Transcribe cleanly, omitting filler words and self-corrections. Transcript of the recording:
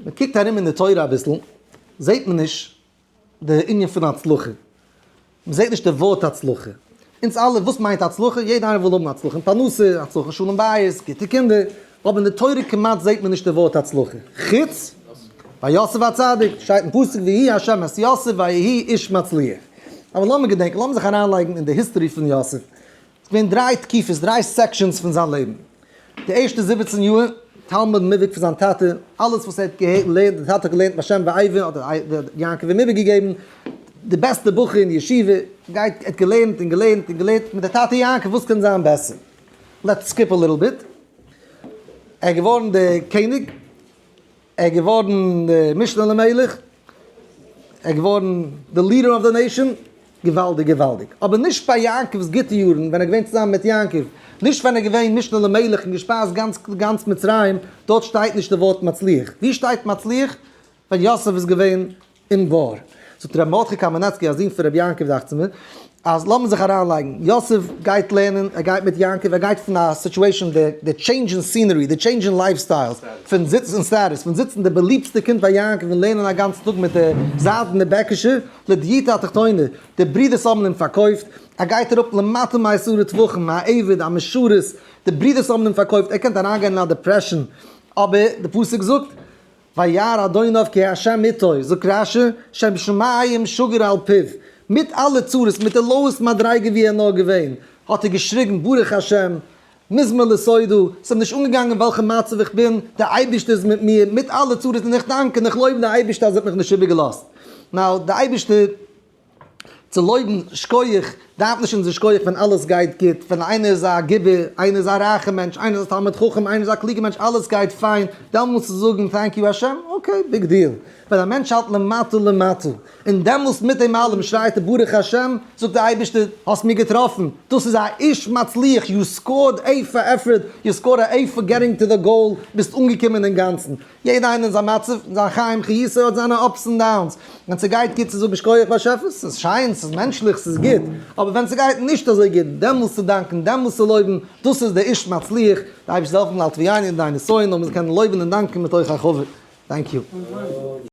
מען קוקט ארום אין די תורה אביסל, זעט מען נישט די ענין פון הצלחה. מען זעט נישט די ווארט הצלחה. אונז אלע, וואס מיינט הצלחה? יעדער איינער וויל האבן הצלחה אין פרנסה, הצלחה אין שלום בית, גוטע קינדער. אבער אין די תורה כמעט זעט מען נישט די ווארט הצלחה. חוץ ביי יוסף הצדיק, שטייט אין פסוק ויהי ה' את יוסף ויהי איש מצליח. אבער לאמיר געדענקען, לאמיר זיך אריינלייגן אין די history פון יוסף. ס'איז געווען דריי תקופות, דריי sections פון זיין לעבן. די ערשטע 17 יאר, תלמיד מובהק פון זיין טאטע, אלעס וואס ער האט געלערנט, די טאטע האט געלערנט בשם ואבן, האט יעקב אים איבערגעגעבן, די בעסטע בחור אין ישיבה, גייט, ער האט געלערנט און געלערנט און געלערנט מיט די טאטע יעקב, וואס קען זיין בעסער? Let's skip a little bit. ער איז געווארן דער קעניג, ער איז געווארן דער משנה למלך, ער איז געווארן די leader of the nation, געוואלדיג געוואלדיג. אבער נישט ביי יעקב'ס גוטע יארן ווען ער איז געווען צוזאמען מיט יעקב, נישט ווען ער איז געווען משנה למלך און געשפייזט גאנץ גאנץ מצרים, דארט שטייט נישט די ווארט מצליח. וואו שטייט מצליח? ווען יוסף איז געווען אין בור. זאגט רבי מרדכי קאמענעצקי א זון פון רבי יעקב דאכט זיך מיר, אז לאמיר זיך אריינלייגן, יוסף גייט לערנען, ער גייט מיט יעקב, ער גייט פון א situation, די change אין scenery, די change אין lifestyles, פון זיצן status, פון זיצן די באליבסטע קינד ביי יעקב און לערנען א גאנצן טאג מיט די זיידענע בעקישע, לדיוטא התחתונה, די ברידערס האבן אים פארקויפט, ער גייט אראפ למטה מעשרה טפחים, א עבד, א משרת, די ברידערס האבן אים פארקויפט, ער קען אריינגיין אין א depression, אבער די פסוק זאגט, וירא אדוניו כי ה' איתו, זאגט רש"י, שם שמים שגור על פיו, מיט אלע צרות, מיט די lowest מדריגה ווי ער נאר געווען, האט ער געשריגן ברוך השם, מזמור לתודה, ס'איז נישט אנגעגאנגען וועלכע מצב איך בין, דער אייבערשטער איז מיט מיר, מיט אלע צרות, און איך דאנק און איך לויב די אייבערשטער אז ער האט מיך נישט איבערגעלאזט. Now, די אייבערשטער צו לויבן שקויעך, דארף נישט אונזער שקויעך ווען אלעס גייט גוט, ווען איינער איז א גיבור, איינער איז א רייכע מענטש, איינער איז א תלמיד חכם, איינער איז א קלוגע מענטש, אלעס גייט פיין, דעמאלס צו זאגן thank you השם, okay, big deal. ווען א מענטש האלט למטה למטה, און דעמאלס מיט דעם אלעם שרייט ער ברוך השם, זאגט דער אייבערשטער, האסט מיר געטראפן, דאס איז א איש מצליח, you scored A for effort, you scored a A for getting to the goal, ביסט אנגעקומען אינגאנצן. יעדער איינער אין זיין מצב, אין זיין חיים חיותו האט זיינע ups און downs, ווען ס'גייט גוט צו זאגן שכוח באשעפער, ס'איז שיין, ס'איז מענטשליך, ס'איז גוט, אבער ווען ס'גייט נישט אזוי גוט, דעמאלס צו דאנקען, דעמאלס צו לויבן, דאס איז דער איש מצליח, די אייבערשטער זאל העלפן אל תביאני לידי נסיון, זאל מען זיך קענען לויבן און דאנקען מתוך הכבוד. Thank you.